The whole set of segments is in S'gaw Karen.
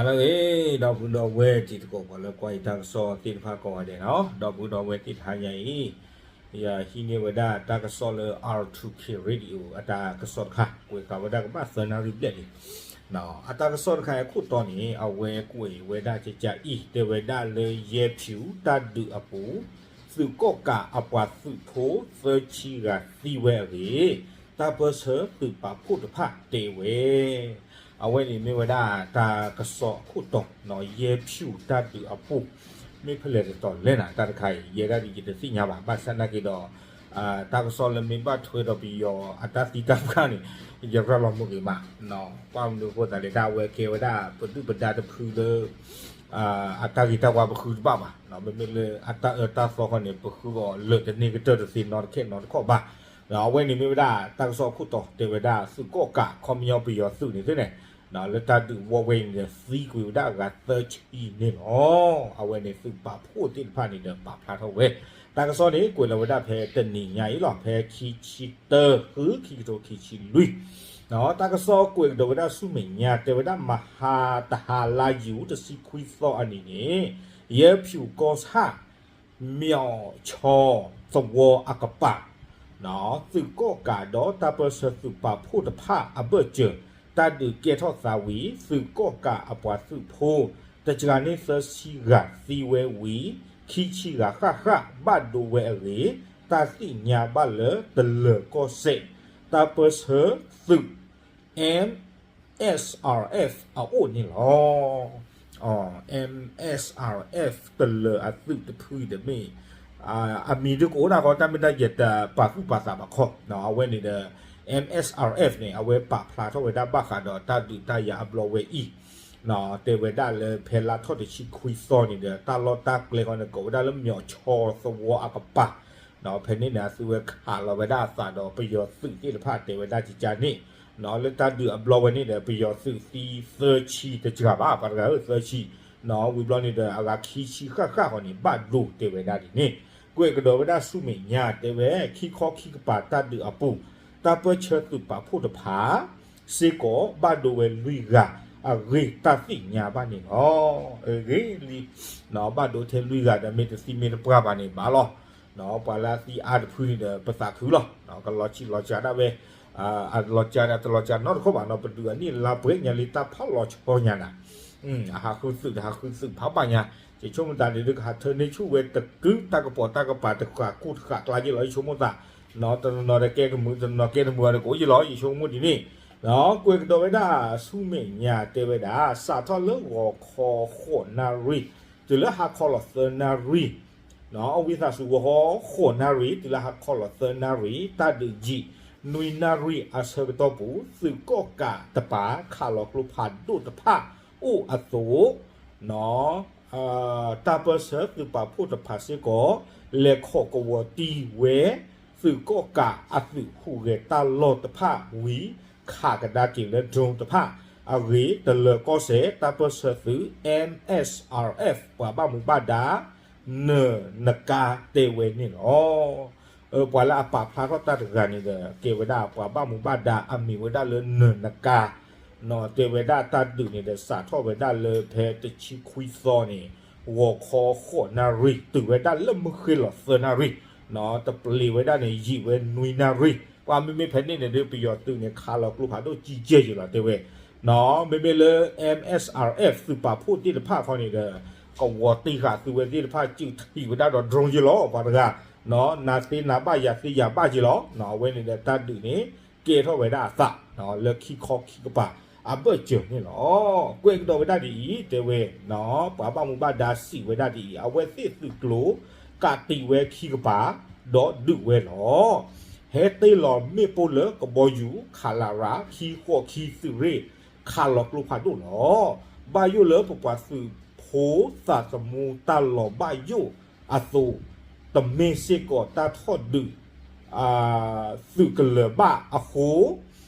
ဟါလၢအဂ့ၤ ဒီပုၢ်ဒီဝဲၢ်တံၤသကိး ပှၤလၢကွၢ်ယတၢ်ကစီၣ်သ့ၣ်တဖၣ်ကိးဂၤဒဲးန့ၣ်, ဒီပုၢ်ဒီဝဲၢ်သ့ၣ်တဟါညါအံၤ ယဟံးန့ၢ်ဝဲဒၣ်တၢ်ကစီၣ်လၢ R two K Radio အတၢ်ကစီၣ်တခါ ကွဲးဃာ်ဝဲဒၣ်ကဘၣ်သၢနၣ်ရံၣ်ဘျဲၣ်လံ. အတၢ်ကစီၣ်တခါအံၤအခိၣ်တီန့ၣ် အဝဲကွဲးဝဲဒၣ်ကကအံၤ တဲဝဲဒၣ်လၢ ယဲၢ်ဖၠူၣ်တၢ်ဒုးအပူၤ သုးကီၣ်ကးအပှၤသုးဖိသၢဆံဂၤသံဝဲအဂ့ၢ် တၢ်ပၢၢ်ဆၢသုးပာ်ဖှိၣ်တဖၣ်တဲဝဲ အဝဲန့ၣ်မ့ၢ်ဝဲဒၣ်တၢ်ကစီၣ်အခိၣ်တီ ယဲၢ်ဖၠူၣ်တၢ်ဒုးအပူၤ မ့ၢ်ဖဲလဲၣ်တတီၤလဲၣ်နၤ တၢ်တခါအံၤ ယဲဒၣ်ဒ်ယတသ့ၣ်ညါဘၣ် ဘၣ်ဆၣ်နာ်က့ဒီး တၢ်ကစီၣ်လၢမ့ၢ်ဘၣ်ထွဲဒီးပယီၤအတၢ်သံတၢ်ပှၢ်န့ၣ် ယရၤလီၤမုာ်ဂ့ၤမး, ကွၢ်မနုၤအဃိသတးလဲၣ် တၢ်အဝဲကဲဝဲဒၣ်ပဒုၣ်ပဒါတဖုလၢ အတၢ်ဂ့ၤတၢ်ဝါပဃုတဘၣ်ဘၣ်, မ့မ့ၢ်လၢအတၢ်အၢတၢ်သီခီန့ၣ် ပဃုအီၤလၢာ်တန့ၢ်ကတၢၢ်တသ့နီတခဲနီတခီၣ်ဘၣ်. အဝဲန့ၣ်မ့ၢ်ဝဲဒၣ်တၢ်ကစီၣ်အခိၣ်တီတဲဝဲဒၣ် သုးကီၣ်ကးခီပညီပယီၤသုးန့ၣ်သ့ၣ်န့ၣ် လၢတၢ်ဒုးဝီဝဲအံၤန့ၣ် သံကွံာ်ဝဲဒၣ်အဂၤသၢဆံန့ၣ်လီၤ. အဝဲန့ၣ်သုးပာ်ဖှိၣ်သ့ၣ်တဖၣ်န့ၣ်ဒီးပာ်ဖျါထီၣ်ဝဲ တၢ်ကစီၣ်န့ၣ် ကွဲးလီၤဝဲဒၣ်ဖဲတနံၤညါအံၤလီၤ ဖဲခံဆံတၢ ဃု ခံကထိခံဆံလွံၢ် တၢ်ကစီၣ်ကွဲးကဒီးဝဲဒၣ်ဆူမဲာ်ညါ တဲဝဲဒၣ် မဟါတဟါလါယူၤ တဆံခွံသီအနံၤန့ၣ် ယဲၢ်ဖၠူၣ်ကီၢ်ဆၣ် မၠီၣ်ဆီသဝီအကပၤ သုးကီၣ်ကးဒီးတၢ်ပၢၢ်ဆၢသုးပာ်ဖှိၣ်တဖၣ်အဘၢၣ်စၢၤ တၢ်ဒုးကဲထီၣ်သးဝံၤ သုးကီၣ်ကးအပှၤသုးဖိ တစှၤန့ၢ်သၢဆံဂၤသံဝဲဝံၤ ခံဆံဂၤဃၣ်ဃၣ်ဘၣ်ဒိဝဲအဂ့ၢ် တၢ်သ့ၣ်ညါဘၣ်လၢတလၢၤကီၢ်စဲၣ် တၢ်ပၢၢ်ဆၢသုး M S R F အအိၣ်န့ၣ်လီၤ. M S R F တလၢၤအသုးတဖုအံၤဒီးမ့ၢ် အမံၤဒုးကအိၣ်ဒၣ်ဃီ တၢ်မ့ၢ်တၢ်ယတပာ်သူၣ်ပာ်သးဘၣ်ခီ အဝဲန့ၣ်ဒီး M S R F န့ၣ် အဝဲပာ်ဖျါထီၣ်ဝဲဒၣ်ဘၣ်ဃးဒီးတၢ်ဒုးတၢ်ယၤအဘျီဝဲအံၤ တဲဝဲဒၣ်လၢဖဲလါထီၣ်တဆံခွံသီန့ၣ်ဒီး တၢ်လီၢ်တၢ်ကျဲဃီန့ၣ် ကိးဝဲဒၣ်လၢမၠီၣ်ဆီသဝီအကပၤ ဖဲန့ၣ်န့ၣ် အသုဝဲခးလီၤဝဲဒၣ်အသးဒီးပယီၤသုးသ့ၣ်တဖၣ်တဲဝဲဒၣ်ကကန့ၣ် လၢတၢ်ဒုးအဘျီဝဲန့ၣ်ဒီး ပယီၤသုးသံသၢဆံတစှၤဘၣ် ပှၤတဂၤဧၢ သၢဆံ ဝံၤဘျီန့ၣ်ဒီး အဂၤခံဆံဃၣ်ဃၣ်ဃီန့ၣ် ဘၣ်ဒိတဲဝဲဒၣ်ဒ်န့ၣ် ကွဲးကဒီးဝဲဒၣ်ဆူမဲာ်ညါတဲဝဲ ခံခီခံကပၤတၢ်ဒုးအပူၤ တၢ်ပၢၢ်ဆၢသုးပာ်ဖှိၣ်တဖၣ် စ့ၢ်ကီးဘၣ်ဒိဝဲလွံၢ်ဂၤ အဂ့ၢ်တၢ်သ့ၣ်ညါဘၣ်န့ၣ်လီၤ. အဂ့ၢ်လံ ဘၣ်ဒိထဲလွံၢ်ဂၤဒီး မ့ၢ်တသံမ့ၢ်တပှၢ်ဘၣ်န့ၣ်ဘၣ်လီၤ. ပှၤလၢအသံအါတဖုန့ၣ်ဒီး ပသးခုလီၤ. ကလီၤဆံးလီၤစှၤဒၣ်ဝဲ အလီၤစှၤဒီးတလီၤစှၤနီတခီၣ်ဘၣ်နီၤ ပဒုးအနံၣ်လါပှဲၤညါလံ တၢ်ဖးလီၤဆီညါနၤ အဟးဃုသုးတဟးဃုသုးဖးဘၣ်ညါ ယဆိကမိၣ်သးန့ၣ်ဒုး ကဟးထၢန့ၢ်ဆူၣ်ဝဲတကု တၢ်ကပိာ်တၢ်ကပၤတဃာ်ကူၣ်တဃာ်ကျါယ့ၢ်လီၤ ယဆိကမိၣ်သး တနီၤနီၤဒီးကဲတမုာ် တနီၤနီၤကဲတမုာ်ဒီးကအိၣ်ယ့ၢ်လီၤ ယဆိကမိၣ်ဒ်န့ၣ် ကွဲးကဒီးဝဲဒၣ်ဆူမဲာ်ညါတဲဝဲဒၣ် စးထီၣ်လၢဂီၤခီဃိးနၣ်ရံၣ် တုၤလၢဟါခီလီၤသၢနၣ်ရံၣ် အဝံသးစူၤဂီၤခီဃိးနၣ်ရံၣ် တုၤလၢဟါခီလီၤသၢနၣ်ရံၣ် တၢ်ဒုးယံာ် နွံနၣ်ရံၣ်အဆၢကတီၢ်ပူၤ သုးကီၣ်ကးတပၤ ခးလီၤကျိဖးဒိၣ်တဖၣ်အိၣ်အသိး တၢ်ပၢၢ်ဆၢသုးပာ်ဖှိၣ်တဖၣ်စ့ၢ်ကီး လဲၤခိးကဝီၤတံၢ်ဝဲ သုးကီၣ်ကးအသုးဟူးဂဲၤတၢ်လီၢ်တဖၣ်ဝံၤ ခးကဒါက့ၤလၢ drone တဖၣ်အဂ့ၢ် တလၢၤကီၢ်စဲၣ် တၢ်ပၢၢ်ဆၢသုး M S R F ပှၤဘၣ်မူဘၣ်ဒါ နၢၤနကါတဲဝဲန့ၣ်လီၤ. ပှၤလၢအပာ်ဖျါထီၣ်တၢ်တဂၤန့ၣ်ဒီး ကဲဝဲဒၣ်ပှၤဘၣ်မူဘၣ်ဒါအမံၤဝဲဒၣ်လၢနၢၤနကါ တဲဝဲဒၣ်တၢ်ဒုးန့ၣ်ဒီး စးထီၣ်ဝဲဒၣ်လၢဖဲတဆံခွံသီန့ၣ် ဂီၤခီဃိးနၣ်ရံၣ် တုၤဝဲဒၣ်လၢမုၢ်ဃ့ၢ်လီၤသၢနၣ်ရံၣ် တပျံၤဝဲဒၣ်န့ၣ် ယံာ်ဝဲနွံနၣ်ရံၣ် ပှၤမ့မ့ၢ်ဖဲန့ၣ်န့ၣ်ဒီး ပယီၤသုးန့ၣ် ခးလီၤကျိဖးဒိၣ်ကံကဲယံာ်လီၤတဲဝဲ မ့မ့ၢ်လၢ M S R F သုးပာ်ဖှိၣ်သ့ၣ်တဖၣ်ခီန့ၣ်ဒီး ကဝီၤတံၢ်ဃာ်သုဝဲသ့ၣ်တဖၣ် စုးထံၣ်ဝဲဒၣ်ဒီး drone ယံာ်လီၤ ပှၤတဂၤ နၤသ့နၤဘၣ်ယၤသ့ယၤဘၣ်ယံာ်လီၤ အဝဲန့ၣ်ဒီးတၢ်ဒုးန့ၣ် ကဲထီၣ်ဝဲဒၣ်အသး လၢခံခီခံကပၤ အဘၢၣ်စၢၤန့ၣ်လီၤ. ကွဲးကဒီးဝဲဒၣ်ဒ်အံၤ တဲဝဲ ပှၤဘၣ်မူဘၣ်ဒါစံးဝဲဒၣ်ဒ်အံၤ အဝဲသ့ၣ်သုးကျိၤ ကးတံာ်ဝဲခံကပၤ ဒီးဒုးဝဲလီၤ. ဟဲတ့ၢ်လီၤမ့ၣ်ပိၢ်လၢကဘီယူၤ ခလရ ခံဃိးခံသုးရ့ၣ် ခးလီၤကျိဖးဒိၣ်လီၤ. ဘၣ်ယိၣ်လၢပပှၤသုးဖိသးသမူတၢ်လီၤဘၣ်ယိၣ်အသိး တမ့ၢ်စ့ၢ်ကီးတၢ်ထီၣ်ဒုး သုးကလၢၤဘၣ်အဃိ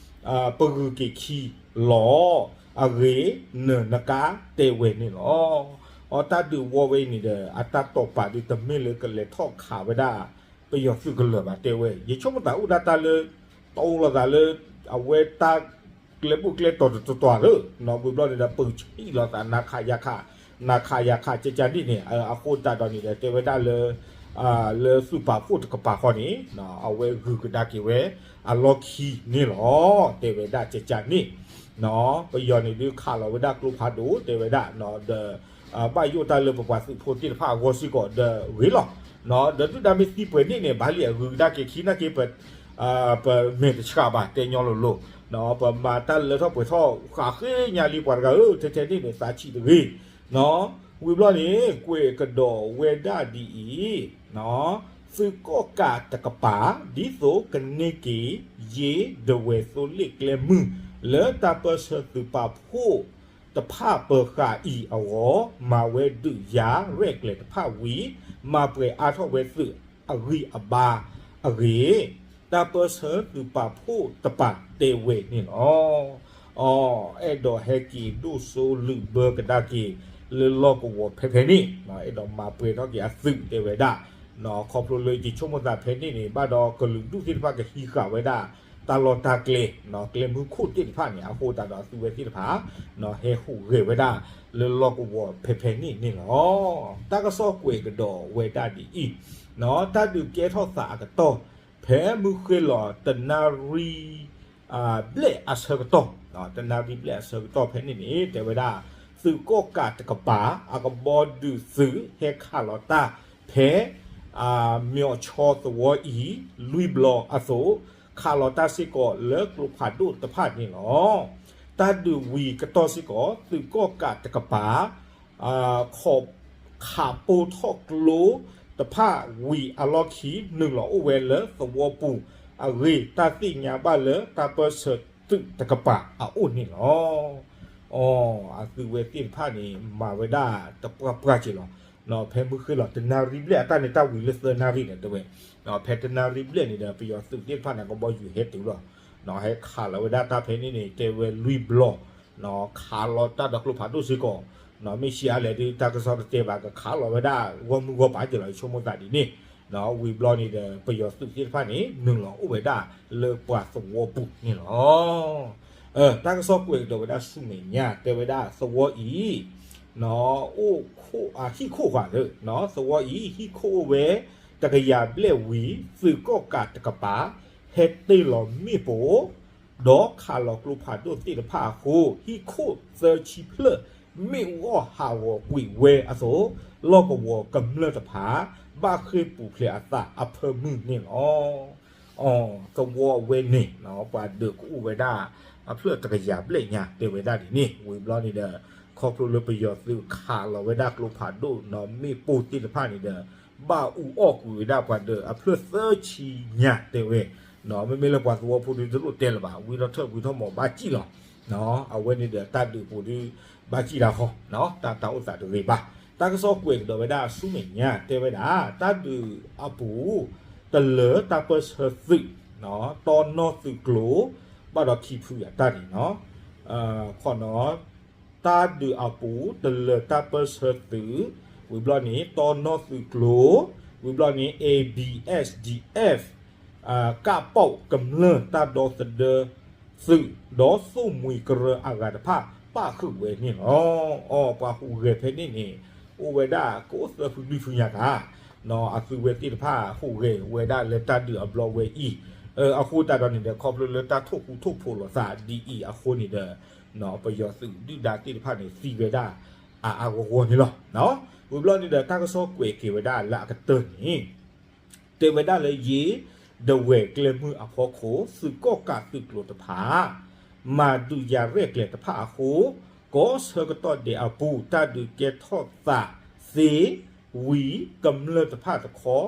ပဂုၤက့ၤခံလီၤ. အဂ့ၢ် နၢၤနကါတဲဝဲန့ၣ်လီၤ. အတၢ်ဒုးဝီဝဲအံၤန့ၣ်ဒီး အတၢ်တိာ်ပာ်ဒုးတမ့ၢ်လၢကလဲၤထီၣ်ခးဝဲဒၣ် ပယီၤသုးကလၢၤဘၣ်တဲဝဲ ယဆိကမိၣ်သးအိၣ်ဒၣ်တၢ်လၢ တအိၣ်လီၤသးလၢ အဝဲတၢ် ကျဲဘူၣ်ကျဲတီၤတတီၤလၢ ဝံၤဘျီန့ၣ်ဒီး ပၢၢ်ဆံးလိာ်သး နခယခ, နခယခ ကကန့ၣ်န့ၣ် အဃိသတးဒီးန့ၣ်ဒီး တဲဝဲဒၣ်လၢ လၢသုးပာ်ဖှိၣ်တကပၤဃီန့ၣ် အဝဲဂုၤကဒါက့ၤဝဲအလီၢ်ခံန့ၣ်လီၤ. တဲဝဲဒၣ်ကကန့ၣ် ပယီၤန့ၣ်ဒုးခးလီၤဝဲဒၣ်ကျိဖးဒိၣ် တဲဝဲဒၣ်ဒီး ဘၣ်ယိၣ်တၢ်လၢပပှၤသုးဖိသ့ၣ်တဖၣ်အဂီၢ်စ့ၢ်ကီးဒီးဂ့ၤလီၤ. ဒီးဒုၣ်ဒါမ့ၢ်သံပှဲၤန့ၣ်န့ၣ် ဘၣ်လံအဂုၤကဒါက့ၤခံနာ်က့ ပ ပမဲာ်တဆှးဘၣ် တဲညီလိၤလိၤ, ပမၤတၢ်လၢထီၣ်ပှဲၤထီၣ်ဃးဃ့ညါလံပှၤတဂၤဧၢ, ထဲထဲန့ၣ်န့ၣ် သးဆံးတဂ့ၤ. ဝံၤဘျီန့ၣ် ကွဲးကဒီးဝဲဒၣ်ဒ်အံၤ, သုးကီၣ်ကးတကပၤ ဒ်သိးကန့ၢ်က့ၤ ယ့ဒဝဲၢ်သိလ့ၣ်ကျဲမုၢ် လၢတၢ်ပၢၢ်ဆၢသုးပာ်ဖှိၣ်တဖၣ်ပၢၤဃာ်အံၤအဂီၢ် မၤဝဲဒုးယၤရဲၣ်ကျဲၤတဖၣ်ဝံၤ မၤပှဲၤအါထီၣ်ဝဲသုးအဂံၢ်အဘါအဂ့ၢ် တၢ်ပၢၢ်ဆၢသုးပာ်ဖှိၣ်တပၤတဲဝဲန့ၣ်လီၤ. အ အဲၣ်ဒိးဟဲက့ၤဒိၣ်စိလုးဘၢကဒါက့ၤ လၢလီၢ်ကဝီၤဖဲဖဲန့ၣ် အဲၣ်ဒိးမၤပှဲၤထီၣ်က့ၤအသုးတဲဝဲဒၣ်, ခီဖျိလၢယဆိကမိၣ်သးဖဲန့ၣ်န့ၣ် ဘၣ်ဒီးကလုာ်ဒူၣ်သ့ၣ်တဖၣ်ကဟံးဃာ်ဝဲဒၣ် တၢ်လီၢ်တၢ်ကျဲ ကျဲမုၢ်ခိၣ်သ့ၣ်တဖၣ်န့ၣ် အဃိသတးဒီးအသုးဝဲသ့ၣ်တဖၣ် ဟဲဟူးဂဲၤဝဲဒၣ် လၢလီၢ်ကဝီၤဖဲဖဲန့ၣ်န့ၣ်လီၤ. တၢ်ကစီၣ်ကွဲးကဒီးဝဲဒၣ်ဒ်အံၤ, တၢ်ဒုးကဲထီၣ်သးအကတီၢ် ဖဲမုၢ်ဃ့လီၤတနၣ်ရံၣ် ဘျဲၣ်အဆၢကတီၢ်, တနၣ်ရံၣ်ဘျဲၣ်အဆၢကတီၢ်ဖဲန့ၣ်န့ၣ် တဲဝဲဒၣ် သုးကီၣ်ကးတကပၤ အကဘီဒုးသုးဟဲခးလီၤတၢ်ဖဲ မၠီၣ်ဆီသဝီအံၤ လွံၢ်ဘျီအသိး ခးလီၤတၢ်စ့ၢ်ကီးလၢကျိဖးဒိၣ်တဖၣ်န့ၣ်လီၤ. တၢ်ဒုးဝံၤကတီၢ်စ့ၢ်ကီး သုးကီၣ်ကးတကပၤ ခးပိၢ်ထီၣ်ကျိတဖၣ်ဝံၤအလီၢ်ခံ နုာ်လီၤအိၣ်ဝဲလၢသဝီပူၤအဂ့ၢ် တၢ်သ့ၣ်ညါဘၣ်လၢတၢ်ပၢၢ်ဆၢသုးတကပၤအအိၣ်န့ၣ်လီၤ. အသုးဝဲသ့ၣ်တဖၣ်န့ၣ် မၤဝဲဒၣ်တပှၢ်ပှၢ်က့ၤလီၤ. ဖဲမုၢ်ဃ့လီၤတနၣ်ရံၣ်ဘျဲၣ် အတၢ်န့ၣ်တၢ်ဝံၤလၢသၢနၣ်ရံၣ်န့ၣ်တဲဝဲ, ဖဲတနၣ်ရံၣ်ဘျဲၣ်န့ၣ်ဒီး ပယီၤသုးသ့ၣ်တဖၣ်န့ၣ် ကဘီယူၤဟဲတုၤလီၤ. ဟဲခးလီၤဝဲဒၣ်တၢ်ဖဲန့ၣ်န့ၣ် တဲဝဲလွံၢ်ဘျီ ခးလီၤတၢ်ဒီးကျိဖးဒိၣ်စ့ၢ်ကီး, မ့ၢ်ဆံးအါလဲၣ်ဒုး တၢ်ကစီၣ်တတဲဘၣ် ကခးလီၤဝဲဒၣ်ဂီၢ်မုၢ်ဂီၢ်ပၤက့ၤလီၤ ယဆိကမိၣ်သးဒ်န့ၣ်, ဝံၤဘျီန့ၣ်ဒီး ပယီၤသုးသ့ၣ်တဖၣ်န့ၣ် နုာ်လီၤအိၣ်ဝဲဒၣ်လၢပှၤသဝီပူၤန့ၣ်လီၤ. တၢ်ကစီၣ်ကွဲးကဒီးဝဲဒၣ်ဆူမဲာ်ညါ တဲဝဲဒၣ်သဝီအံၤ အိၣ်ခိၣ် ဟံၣ်ခိၣ်ဃာ်လၢ သဝီအံၤ ဟံၣ်ခိၣ်အိၣ်ဝဲ တကယၤဘျဲၣ်ဝံၤ သုးကီၣ်ကးတကပၤ ဟဲတ့ၢ်လီၤမ့ၣ်ပိၢ် ဒီးခးလီၤကျိဖးဒိၣ်သ့ၣ်တဖၣ်အဃိ ဟံၣ်ခိၣ်သၢဆံဖျၢၣ် မ့ၣ်အူအီၣ်ဟးဂီၤကွံာ်ဝဲအသိး လီၢ်ကဝီၤကမျၢၢ်တဖၣ် ဘၣ်ဃ့ၢ်ပူၤဖျဲးအသးအဖၢမုၢ်န့ၣ်လီၤ. သဝီအဝဲန့ၣ် ပှၤဒုးကအိၣ်ဝဲဒၣ် အဖျၢၣ်တကယၤဘျဲၣ်ညါ တဲဝဲဒၣ်ဒ်န့ၣ် ဝံၤဘျီန့ၣ်ဒီး ခီဖျိလၢပယီၤသုးခးလီၤဝဲဒၣ်ကျိဖးဒိၣ်နီၢ်မ့ၣ်ပိၢ်သ့ၣ်တဖၣ်န့ၣ်ဒီး ဘၣ်အူအီၣ်ကွံာ်ဝဲဒၣ်ပှၤဒုးအဖျၢၣ်သၢဆံညါတဲဝဲ, မ့မ့ၢ်လၢပှၤသဝီဖိဒုးတလိၣ်တဲလၢၤဘၣ် ဝံထီၣ်ထၢၣ်ဝံထီၣ်မီၤဘၣ်စံၣ်လီၤ. အဝဲန့ၣ်ဒီးတၢ်ဒုးပူၤဒုး ဘၣ်စံၣ်တၢ်ဃီ တၢ်တၢ်အိၣ်သးတဂ့ၤဘၣ်. တၢ်ကစီၣ်ကွဲးကဒီးဝဲဒၣ်ဆူမဲာ်ညါ တဲဝဲဒၣ် တၢ်ဒုးအပူၤ တလၢတၢ်ပၢၢ်ဆၢသုး တီနီၢ်သုးကျိၤ ဘၣ်ဒီးခံဖုအတၢ်န့ၣ် ခီနီၤ တၢ်ဒုးအပူၤ တလၢတၢ်ပၢၢ်ဆၢသုး ဝံၤဘျီန့ၣ် တီနီၢ်သုးကျိၤ ဝံၤဘျီန့ၣ် A B S D F ကးပီၣ်ကမျၢၢ်တၢ်ဒီသဒၢသုး ဒီးသိၣ်မှံကရၢအဂၤတဖၣ် ပၣ်ဃုာ်ဝဲန့ၣ်လီၤ. အပှၤဟူးဂဲၤဖဲန့ၣ်န့ၣ် အိၣ်ဝဲဒၣ်ကအိၣ်သၢဖုလွံၢ်ဖုညါကါ အသုးဝဲသ့ၣ်တဖၣ်ဟူးဂဲၤဝဲဒၣ်လၢတၢ်ဒုးအဘျီဝဲအံၤ အဃိသတးဒီးန့ၣ်ဒီး ခီဖျိလၢတၢ်ထိၣ်ဃူထိၣ်ဖိးလိာ်သးဒ်အံၤအဃိန့ၣ်ဒီး ပယီၤသုးဒုၣ်ဒါသ့ၣ်တဖၣ်န့ၣ် သံဝဲဒၣ်အါအါဂီၢ်ဂီၢ်န့ၣ်လီၤ. ဝံၤဘျီန့ၣ်ဒီး တၢ်ကစီၣ်ကွဲးက့ၤဝဲဒၣ်လၢအကတၢၢ်န့ၣ် တဲဝဲဒၣ်လၢယ့ ဒဝဲၢ်ကျဲမုၢ်အဖီခိၣ် သုးကီၣ်ကးသုးကျိၤတဖၣ် မၤဒုးယၤရဲၣ်ကျဲၤတဖၣ်အဃိ ကီၢ်ဆၢကတီၢ်ဒဲးအပူၤ တၢ်ဒုးကဲထီၣ်သးသ့ဝံၤ ကမျၢၢ်တဖၣ်တခီ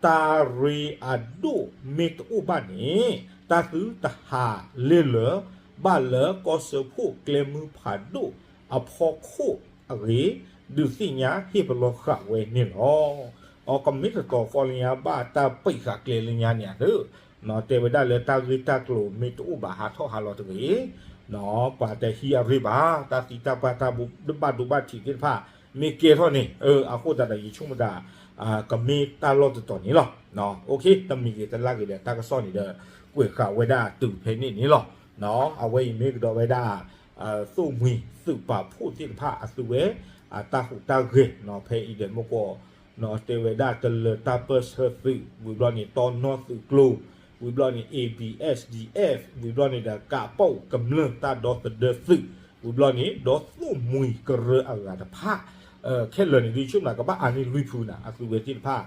တၢ်ရ့အဒိၣ်မ့ၢ်တအိၣ်ဘၣ်န့ၣ် တၢ်သုတဟးလ့ၢ်လၢၤဘၣ်လၢကီၢ်စၢဖှိၣ်ကျဲမုၢ်ဖးဒိၣ်အဖီခိၣ်အဂ့ၢ် ဒုးသ့ၣ်ညါဟ့ၣ်ပလီၢ်ဃာ်ဝဲန့ၣ်လီၤ. အကမ့ၢ်တတီၤဖီလၢညါဘၣ်တၢ်ပံာ်ဃာ်ကျဲလၢညါန့ၣ်ဧါ တဲဝဲဒၣ်လၢတၢ်ဂ့ၢ်တၢ်ကျိၤမ့ၢ်တအိၣ်ဘၣ်ဟးထီၣ်ဟးလီၤတဂ့ၤ ပှၤတဟံးအရ့ဘၣ် တၢ်သံတၢ်ပှၢ်တၢ်ဘၣ်ဒိဘၣ်ထံးသ့ၣ်တဖၣ် မ့ၢ်ကဲထီၣ်န့ၣ် အဃိသတးဒီးယဆိကမိၣ်တၢ် ကမ့ၢ်တၢ်လီၢ်တတီၤန့ၣ်လီၤ. တမံၤဂ့ၤတလါဂ့ၤဒီး တၢ်ကစီၣ်န့ၣ်ဒီး ကွဲးဃာ်ဝဲဒၣ်တုၤဖဲန့ၣ်န့ၣ်လီၤ. အဝဲအံၤမ့ၢ်ကဒီးဝဲဒၣ် သိၣ်မှံၤသုးပာ်ဖှိၣ်သ့ၣ်တဖၣ်အသုဝဲ အတၢ်ဟူးတၢ်ဂဲၤ ဖဲအံၤဒီးမ့ၢ်ကီး တဲဝဲဒၣ်တလၢၤတၢ်ပၢၢ်ဆၢသုး ဝံၤဘျီန့ၣ် တီနီသုးကျိၤ ဝံၤဘျီန့ၣ် A B S D F ဝံၤဘျီန့ၣ်ဒီး ကးပီၣ်ကမျၢၢ်တၢ်ဒီသဒၢသုး ဝံၤဘျီန့ၣ် ဒီးသိၣ်မှံၤကရၢအဂၤတဖၣ် ခဲလၢာ်န့ၣ် ဒ်ဆိကမိၣ်ကဘၣ်အါန့ၢ်လွံၢ်ဖုနၤ အသုဝဲသ့ၣ်တဖၣ်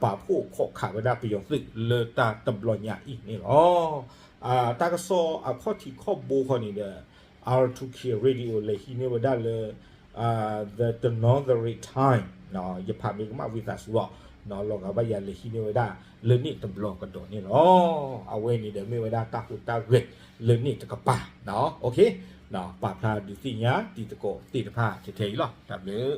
ပာ်ဖှိၣ်ခိးခးဝဲဒၣ်ပယီၤသုးလၢတၢ်တဘျီညါအံၤန့ၣ်လီၤ. တၢ်ကစီၣ်အခီၣ်ထံးခီၣ်ဘိဃီန့ၣ်ဒီး R two K Radio လဲၤဟံးန့ၢ်ဝဲဒၣ်လၢ The Northern Times ယဖးမ့ၢ်ကမၣ်ဝံသးစူၤအီၤ လီၤဂာ်ဘၣ်ယၤလဲၤဟံးန့ၢ်ဝဲဒၣ်လၢန့ၣ်တဘျီကဒီးန့ၣ်လီၤ. အဝဲန့ၣ်ဒီးမ့ၢ်ဝဲဒၣ်တၢ်ဟူးတၢ်ဂဲၤလၢန့ၣ်တကပၤ ပာ်ဖျါဒုးသ့ၣ်ညါတံၤသကိးသ့ၣ်တဖၣ်ထဲထဲအံၤလီၤ. တၢ်ဘျုး